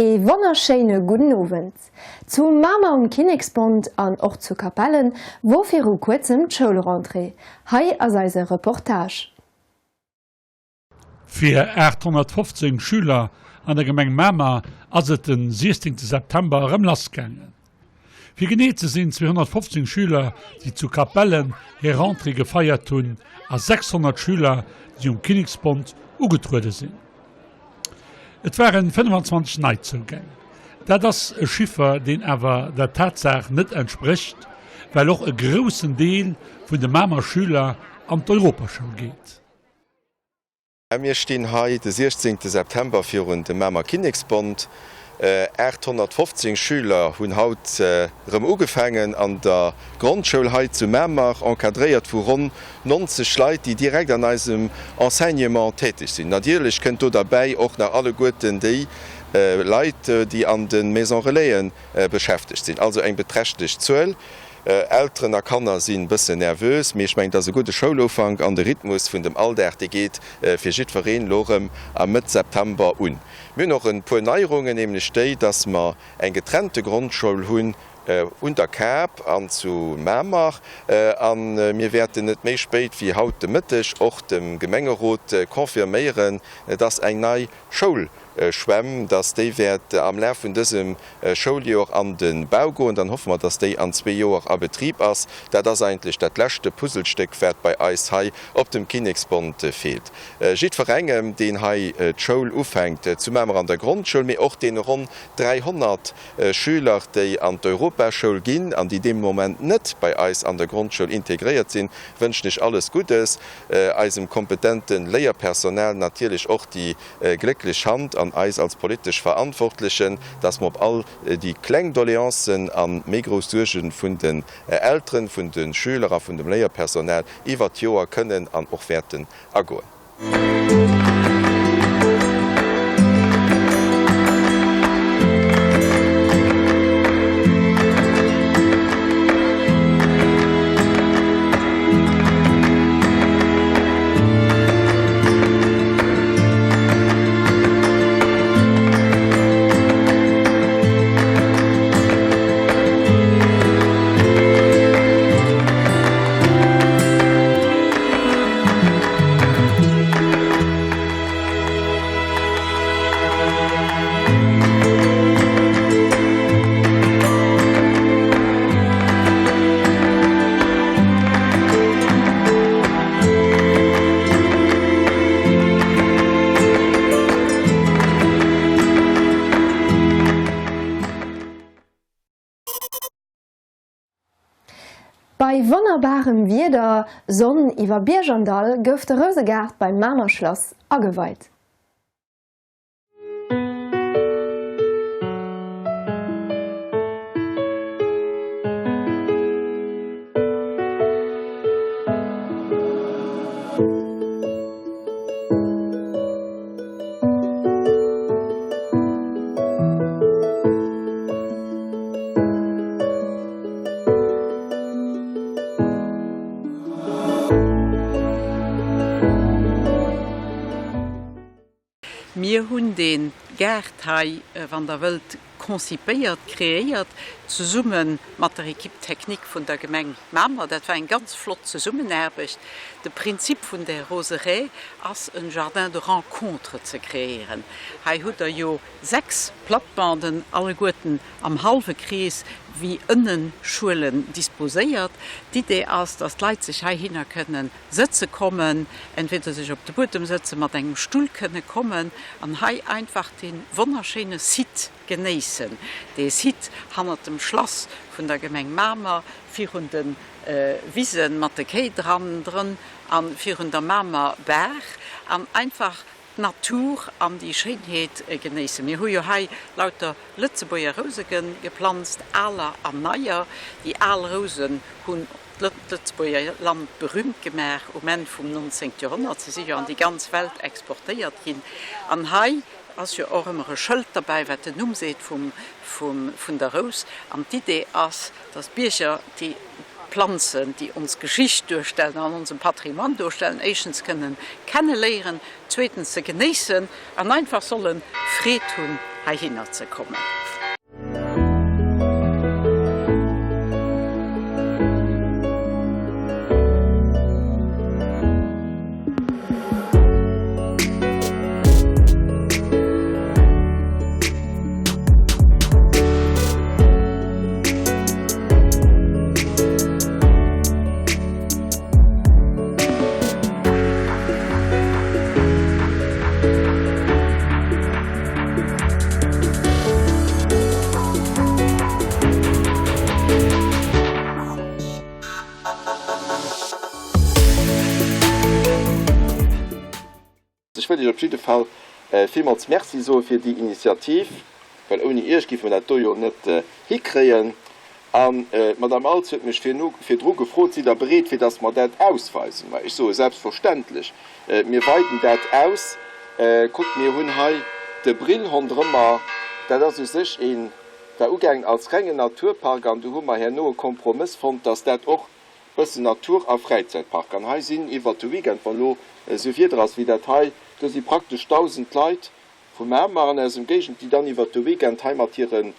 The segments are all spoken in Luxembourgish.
Ee wonnerschéine gudden Owend. Zu Mamer um Kinneksbond an och zu Capellen wor viru kuerzem d'Schoulrentrée. Hei ass eise Reportage. Fir 815 Schüler an der Gemeng Mamer ass et den 16 September erëm lass gaangen. Fir genee ze sinn 215 Schüler, déi zu Capellen hir Rentrée gefeiert hunn a 600 Schüler, déi um Kinneksbond ugetruede sinn. Et waren 25 Neizougäng. Dat ass e Chiffer, deen awer der Tatsaach net entsprécht, well och e groussen Deel vun de Mamer Schüler an d'Europaschoul geet. Mir stinn hei de 16 September virun dem Mamer Kinneksbond. 815 Schüler hunn haut erëm ugefaangen an der Grondschoul hei zu Mamer, encadréiert vu ronn 90 Leit, déi direkt an eisem Enseignement täteg sinn. Natierlech kënnt do derbäi och nach alleguerten déi Leit, déi an de Maisons Relaisen beschäftegt sinn, also eng beträchtlech Zuel. Elteren a Kanner sinn bëssen nervös, mee ech mengen, et ass e gudde Schoulufank an de Rhythmus vun dem Alldag, dee geet fir jiddwereen elo erëm a Mëtt September un. Mir hunn och e puer Neierungen, nämlech déi, dass mer eng getrennte Grondschoul hunn un der Kap an zu Mamer a mir wäerten net méi spéit wéi haut de Mëtteg och dem Gemengerot confirméieren, dass eng nei Schoulschwämm, dass déi wäert am Laf vun dësem Schouljoer an de Bau goen. Dann hoffe mer, dass déi an zwee Joer a Betrib ass. Dat ass eigentlech dat leschte Puzzlestéck, wat bei eis hei op dem Kinneksbond feelt. Jiddwerengem, deen hei d'Schoul ufänkt, zu Mamer an der Grondschoul, mee och deene ronn 300 Schüler, déi an d'Europaschoul ginn an déi dee Moment net bei eis an der Grondschoul integréiert sinn, wënschen ech alles Guddes. Eisem kompetente Léierpersonal natierlech och déi glécklech Hand an eis als politesch Verantwortlechen, dass mer op all déi kleng Doleancen a méi grouss Suerge vun den Elteren, vun de Schüler a vun dem Léierpersonal iwwert d'Joer kënnen an och wäerten agoen. Bei wonnerbarem Wieder, Sonn iwwer Bierg an Dall, gouf de Rousegaart beim Mamer Schlass ageweit. Mir hunn dee Gaart hei, wann Der wëllt, konzipéiert, kreéiert, zesumme mat der Équipe technique vun der Gemeng Mamer. Dat war eng ganz flott Zesummenaarbecht. De Prinzip vun där Roseraie ass, en Jardin de rencontre ze kreéieren. Hei hutt Der jo 6 Plattbanden, alleguerten am hallwe Krees wéi Ënnenschuelen disposéiert. D'Idee ass, dass d'Leit sech heihinner kënnen sëtze kommen, entweder sech op de Buedem sëtzen, mat engem Stull kënne kommen an hei einfach dee wonnerschéine Site genéissen. Dee Site hannert dem Schlass vun der Gemeng Mamer, virun de Wisen mat de Kéi dran drën a virun der Mamer Baach an einfach d'Natur an déi Schéinheet genéissen. Mir hu jo hei lauter Lëtzebuerger Rouse geplanzt, aler an neier. Déi al Rousen hunn d'Lëtzebuerger Land berühmt gemaach um Enn vum 19. Joerhonnert. Se si jo an déi ganz Welt exportéiert ginn. An hei ass jo och ëmmer e Schëld derbäi, wat den Numm seet vum, vun der Rous. An d'Idee ass, dass d'Bierger déi Planzen, déi ons Geschicht duerstellen an onse Patrimoine duerstellen, éischtens kënnen kenneléieren, zweetens se genéissen an einfach solle Freed hunn. heihinner ze kommen. Ech wëll Iech op jidde Fall villmools Merci soe fir déi Initiativ, well ouni Iech géife mer dat do jo net hikréien. An d'Madame Als huet mech virdru gefrot, Sidd Der bereet, fir dass mer dat ausweisen? Ma ech soe selbstverständlech, mir weiden dat aus. Kuckt, mir hunn hei de Brill ronderëmmer. Dat ass u sech een, war ugaangen als rengen Naturpark an du hu mer herno e Kompromëss fonnt, dass dat och bëssen Natur a Fräizäitpark. An hei sinn iwwert de Weekend, wa lo esou Wieder ass wéi dat hei, do si praktesch 1.000 Leit Vu Mamer an aus Emgéigend, déi dann iwwert de Weekend hei mat hire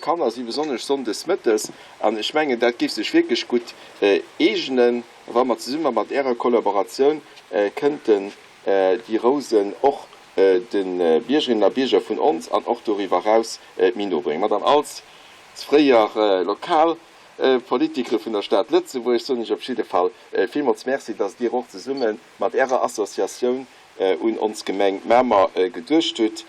Kanner si, besonnesch sonndes mëttes. An ech mengen, dat géif sech wierklech gutt eegenen, wa mer zesumme mat Ärer Kollaboratioun kënnten déi Rousen och de Biergerinnen a Bierger vun ons an och doriwwer eraus méi no bréngen. Madame Als fréier Lokalpolitikerin vun der Stad Lëtzebuerg, soen ech op jidde Fall villmools Merci, dass Dir och zesumme mat Ärer Associatioun un ons Gemeng Mamer geduecht hutt.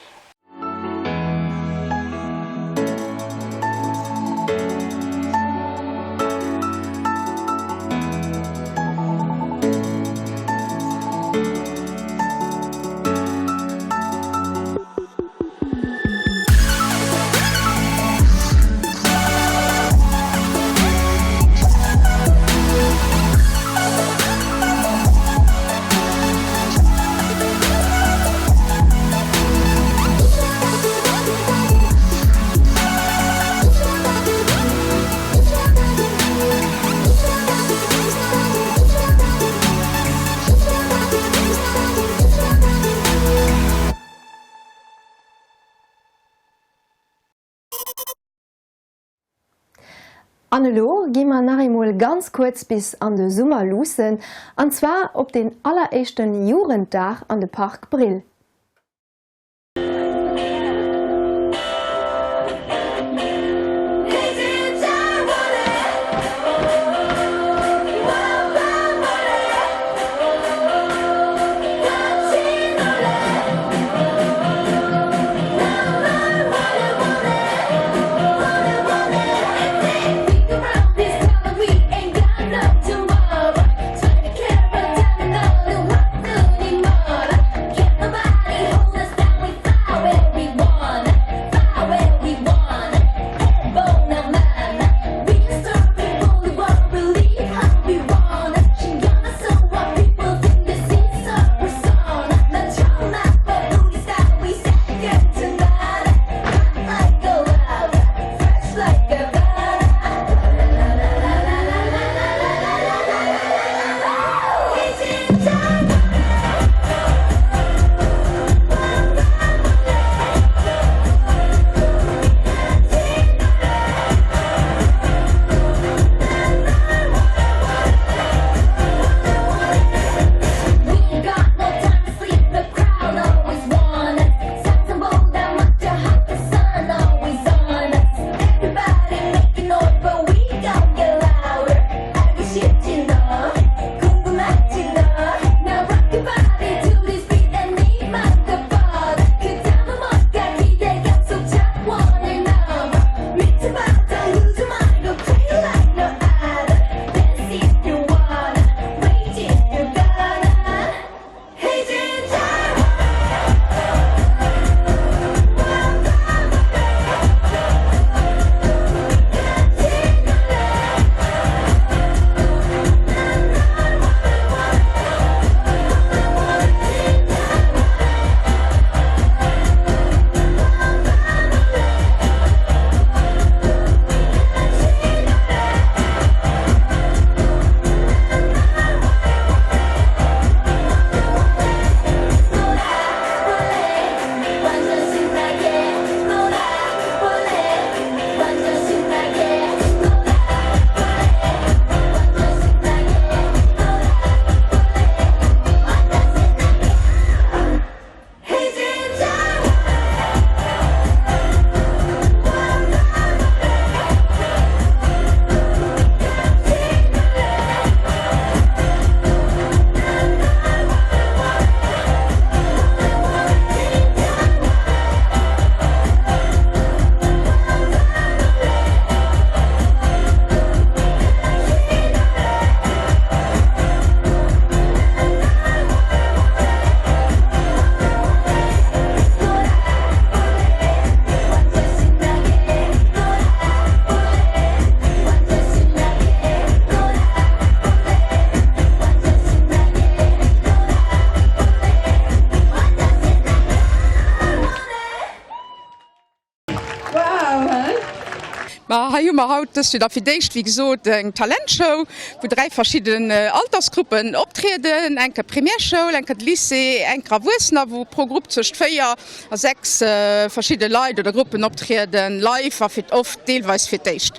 An elo gi mer nach eemol ganz kuerz bis an de Summer luussen, an zwar op deen alleréischten Jugenddag an de Park Brill. Ma hei hu mer haut dëst Joer da fir d'éischt, wéi gesot, eng Talentshow, wou 3 verschidden Altersgruppen optrieden, eng Kéier d'Primärschoul, eng Kéier de Lycée, eng Kéier Erwuessener, wou pro Grupp zwëscht 4 a 6 verschidde Leit oder Gruppen optrieden, live a fir oft deelweis fir d'éischt.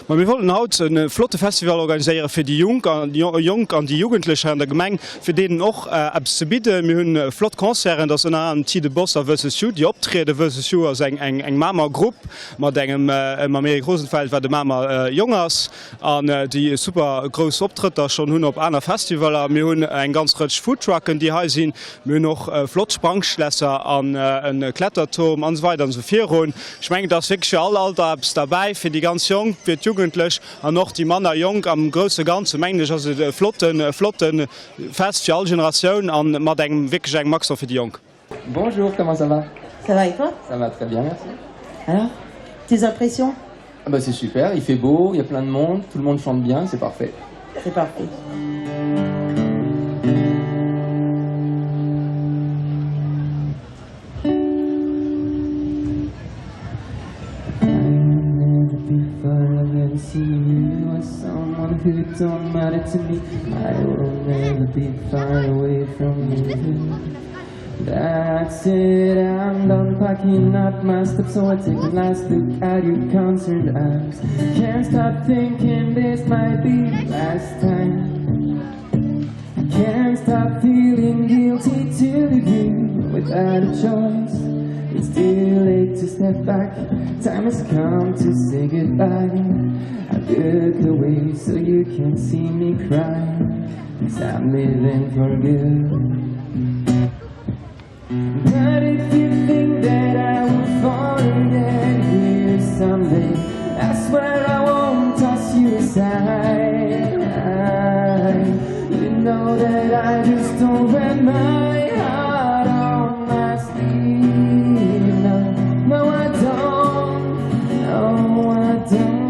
Ma mir wollten haut e flotte Festival organiséiere fir déi Jonk an Jonk an déi Jugendlech hei an der Gemeng, fir deenen och eppes ze bidden. Mir hunn flott Concerten, et ass ënner anerem Ti de Boss a Versus You, déi optrieden. Versus You ass eng eng Mamer Grupp mat engem mam Eric Rosenfeld, wat e Mamer Jong ass an déi super grouss Optrëtter schonn hunn op aner Festivaler. Mir hunn eng ganz Rëtsch Foodtrucken, déi hei sinn. Mir hunn och flott Sprangschlässer an e Kletterturm an esou weider an esou virun. Ech mengen, et ass wierklech fir all Alter eppes derbäi, fir déi ganz Jonk, fir d'Jugendlech an och déi manner Jonk. Am grousse Ganze mengen ech, ass et e flotte, flotte Fest fir all Generatioun a mat engem wierklech engem Accent fir déi Jonk. Bonjour, comment ça va? Ça va et toi? Ça va très bien, merci. Alors, tes impressions? Ah bah c'est super, il fait beau, il y a plein de monde, tout le monde chante bien, c'est parfait. C'est parfait. Don't matter to me I will never be far away from you That's it, I'm done packing up my steps So I take a last look at your concerned eyes Can't stop thinking this might be the last time I can't stop feeling guilty to leave you without a choice It's too late to step back Time has come to say goodbye I look away so you can see me cry Cause I'm living for good But if you think that I will forget you someday I swear I won't toss you aside You know that I just don't wear my heart on my sleeve No, no I don't, no I don't.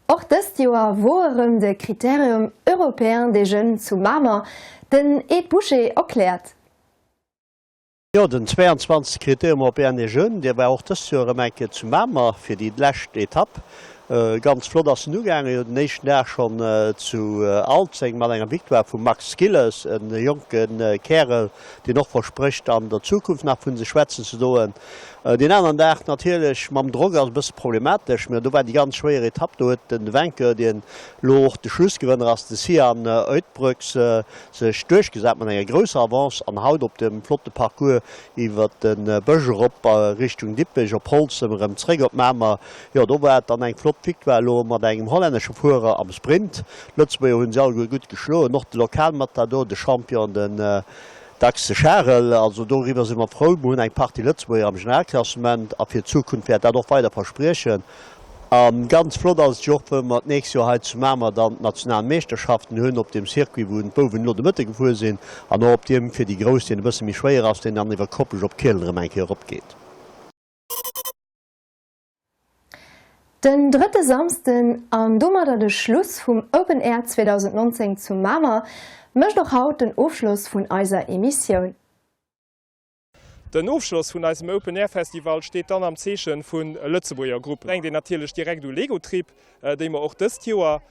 Och dëst Joer wor erëm de Critérium Européen des Jeunes zu Mamer. Den Ed Boucher erkläert. Jo, den 22. Critérium Européen des Jeunes, dee war och dëst Joer erëm eng Kéier zu Mamer fir déi lescht Etapp. Ganz flott ass en ugaangen, jo den éischten Dag schonn zu Alzeng mat enger Victoire vum Max Gilles, e jonke Kärel, deen och versprécht an der Zukunft nach vu sech schwätzen ze doen. Deen aneren Dag natierlech mam Drock ass e bësse problematesch, mä do war déi ganz schwéier Etapp, do huet den Vainqueur, deen elo och de Schlussgewënner ass, de Cian Uijtbroeks, sech duerchgesat mat enger grousser Avance an haut op dem flotte Parcours iwwert de Bësch erop a Richtung Dippech op Holzem erëm zréck op Mamer. Jo, do war et dann eng flott Victoire elo mat engem hollännesche Fuerer am Sprint. D'Lëtzebuerger hunn se alleguer gutt geschloen, och de Lokalmatador, de Champion, den Dax Charel. Also doriwwer si mer frou. Mer hunn eng Partie Lëtzebuerger am Generalklassement a fir d'Zukunft wäert dat och weider verspriechen. A ganz flott ass et jo och, wëll mer d'nächst Joer hei zu Mamer dann d'national Meeschterschaften hunn op deem Circuit, wou d'Bouwen elo de Mëtte gefuer sinn, an och op deem fir déi Grouss, deen e bësse méi schwéier ass, deen dann iwwer Koppech op Kielen erëm eng Kéier eropgeet. Den drëtte Samsden, an domadder de Schluss vum Open Air 2019 zu Mamer, mécht och haut den Ofschloss vun eiser Emissioun. Den Ofschloss vun eisem Open Air Festival steet dann am Zeeche vu Lëtzebuerger Gruppen. Denkt een natierlech direkt u Legotrip, déi mer och dëst Joer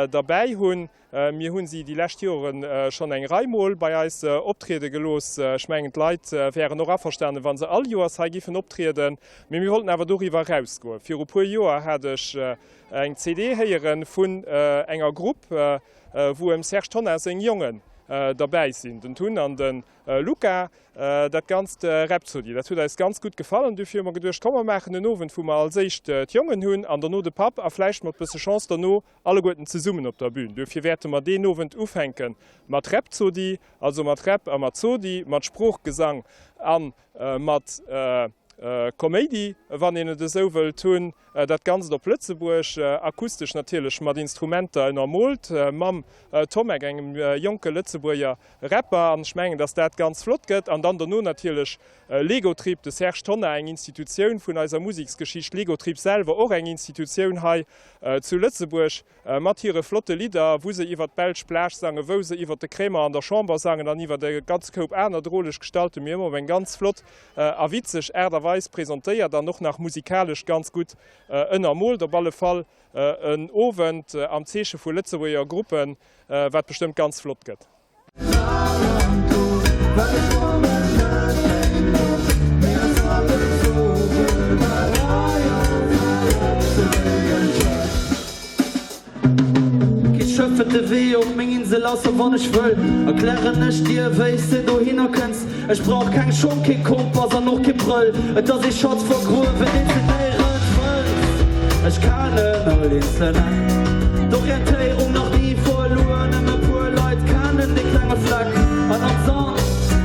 derbäi hunn. Mir hunn si déi lescht Joren schonn eng Rei Mol bei eis optriede gelooss. Ech mengen d'Leit wären och averstanen, wa se all Joers hei giffen optrieden. Mee mir wollten awer doriwwer erausgoen. Viru puer Joer hat ech eng CD héiere vun enger Grupp, wou em Serge Tonnar seng Jongen derbäi sinn, den Tun an de Luca. Dat ganzt Rhapsody, dat huet eis ganz gutt gefall an dofir hu mer geduecht, komm mer maachen en Owend, wou mer als éischt d'Jongen hunn an derno de Papp a vläicht mat bësse Chance derno alleguerten zesummen op der Bühn. Dofir wäerte mer deen Owend ufänke mat Rhapsody, also mat Rap a mat Zodi, mat Sproochgesang a mat Koméidi, wann een et esou wëllt hunn. Dat Ganzt op Lëtzebuerg, akustesch natierlech mat Instrumenter ënnermoolt, mam Tommek, engem jonke Lëtzebuerger Rapper. An ech mengen, dass dat ganz flott gëtt. An dann dono natierlech Legotrip, de Serge Tonnar, eng Institutioun vun eiser Museksgeschicht, Legotrip selwer och eng Institutioun hei zu Lëtzebuerg. Mat hire flotte Lidder, wou se iwwer d'belsch Plage sangen, wou se iwwer de Crémant an der Chamber sangen an iwwer e ganze Koup aner droleg Gestalten, mee ëmmer op eng ganz flott a witzeg Aart a Weis presentéiert an och nach musikalesch ganz gutt ënnermoolt. Op alle Fall en Owend am Zeeche vu Lëtzebuerger Gruppen, wat bestëmmt ganz flott gëtt. Kee Schëff fënnt de Wee op meng Insel, ausser wann ech wëll. Erklären ech dir, wéi s de dohinner kënns. Ech brauch keng Schong, kee Kompass an och kee Brëll. Et ass ee Schatz vergruewen, deen s de néierens fënns. Ech kennen all eenzelen Eck, d'Orientéierung nach ni verluer. Nëmme puer Leit kennen dee klenge Fleck an am Sand,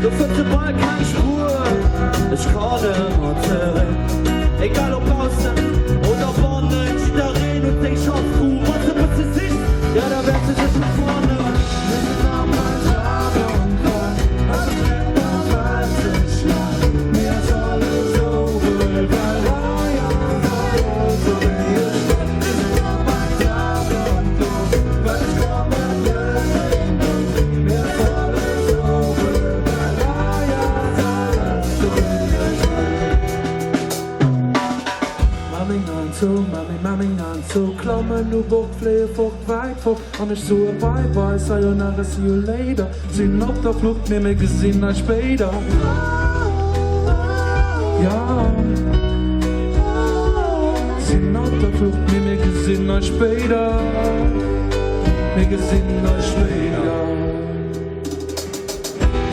do fënns de bal keng Spuer. Ech kann ëmmer zeréck, egal ob baussen oder bannen. Jiddereen huet seng Schatztruh, wann s de bësse sichs, jo da wäerts de se scho fannen. Klammen u Bord, fléie fort, wäit fort An ech soe bye bye, sayonara, see you later Sinn op der Flucht, mee mir gesinn eis spéider Jo, sinn op der Flucht, mee mir gesinn eis spéider Mir gesinn eis spéider.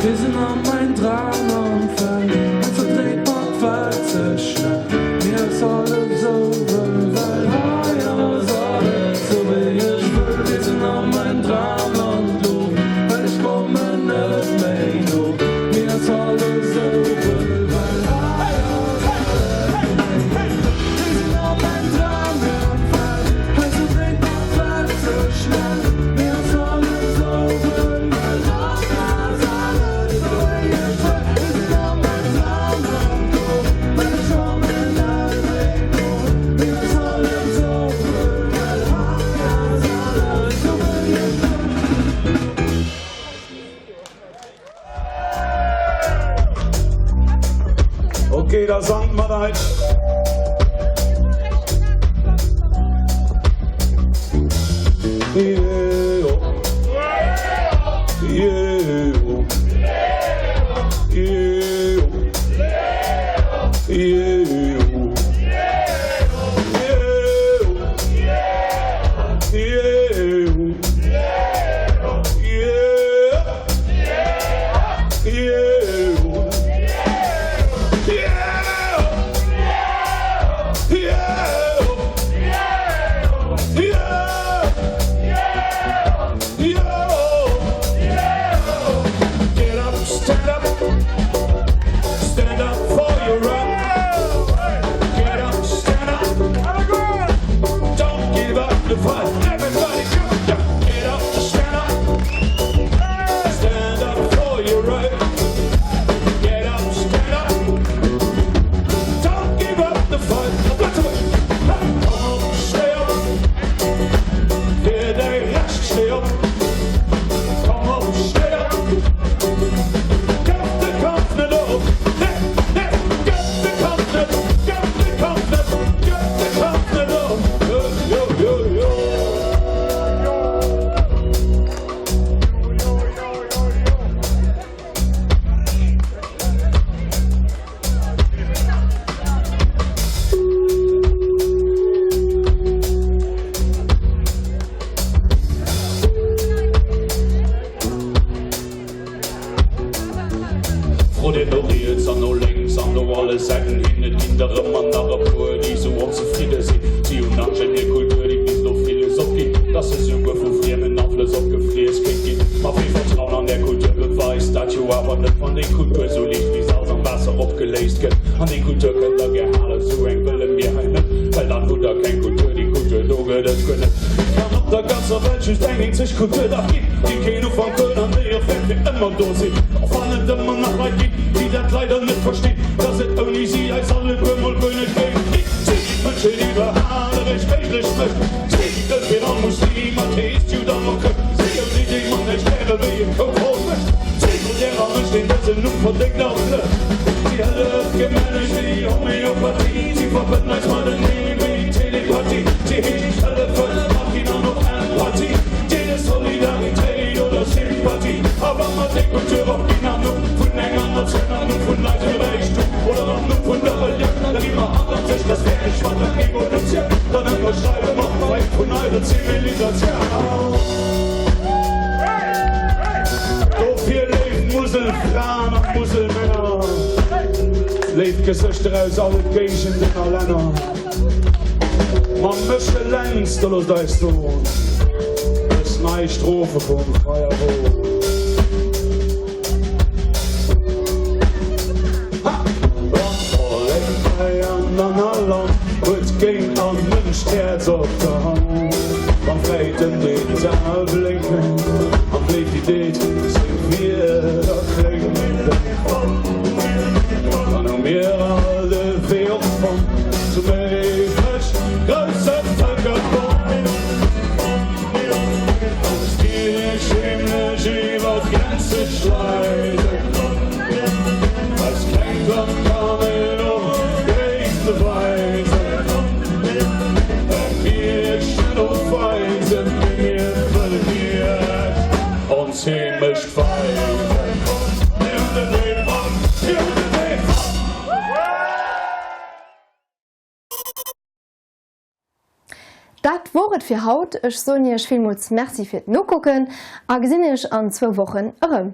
Mir sinn a mäin Dram am Feld, et verdréit mer d'Welt ze schnell. Mir ass alles esou wëll, well hei ass alles sou wéi ech wëll. geet a sangt mat eis. Yeah, oh. Yeah, oh. Yeah, oh. Yeah, oh. Fro dir no riets an no lénks an no alle Säiten hin, et ginn der ëmmer nach e puer, déi sou onzefridde sinn. Si hunn Angscht ëm hir Kultur, déi bis elo villes opginn, dass se souguer vu friemen Aflëss opgefriess kéint ginn. Ma vill Vertrauen an är Kultur beweist dat jo awer net, wann déi Kultur sou liicht wéi Salz am Waasser opgeléist gëtt. An déi Kultur kënnt der gär halen, sou eng wëlle mir hei net, well dann hutt der keng Kultur, déi Kultur do gëtt et guer net. Kann op der ganzer Welt just eng eenzeg Kultur dach ginn, déi keen Ufank huet an déi och wäert fir ëmmer do sinn, och wann et ëmmer nach Leit ginn, déi dat leider net verstinn, dass et ouni si eis alleguer mol guer net géif ginn. Si, déi d'Mënschheet iwwerhaapt eréischt méiglech mécht, si, déi gëllt fir all Muslim, Atheist, Judd an och Chrëscht, si, ouni déi mer näischt wäre wéi e Koup voll Mëscht, si, no där all Mënsch, deen dësen Numm verdéngt, och lëscht. Si hëlleft gemelleg wéi Homeopathie, si verbënnt eis matenee wéi Telepathie, si heescht hëllefen, matginn an och Empathie, deele Solidaritéit oder Sympathie. A wa mer déi Kultur opginn am Numm vun enger Natioun, am Numm vun eisem Räichtum oder am Numm vun der Relioun, da gi mer hannerzeg, dass fäerdeg mat der Evolutioun, dann ënnerschreiwe mer d'Fait vun eiser Zivilisatioun. Dofir, léif Muselfraen a Muselmänner, léif Gesëschter aus alle Géigenden a Länner, mam Méchel Lentz, do loosst eis soen, dës nei Strophe vum Feierwon. Ha! Wann d'Vollek hei an aner Land huet géint all Mënsch d'Häerz op der Hand, wann d'Fräiten deet d'Ae blénken an d'Léift déi deet seng Wierder kléngen, dann hu mir all de Wee och fonnt zum éiweg grousse Vëlkerbond. Ons Kierch heemlech iwwer d'Grenze schleisen, eist klengt Land kann en och Gréisste weisen. Well mir net ofweisen, mee mir wëllen Iech ons Heemecht weisen. Mir hunn de Wee fonnt, mir hunn de Wee fonnt. Dat wor et fir haut. Ech soen iech villmools Merci fir d'Nokucken a gesinn iech an zwou Wochen erëm.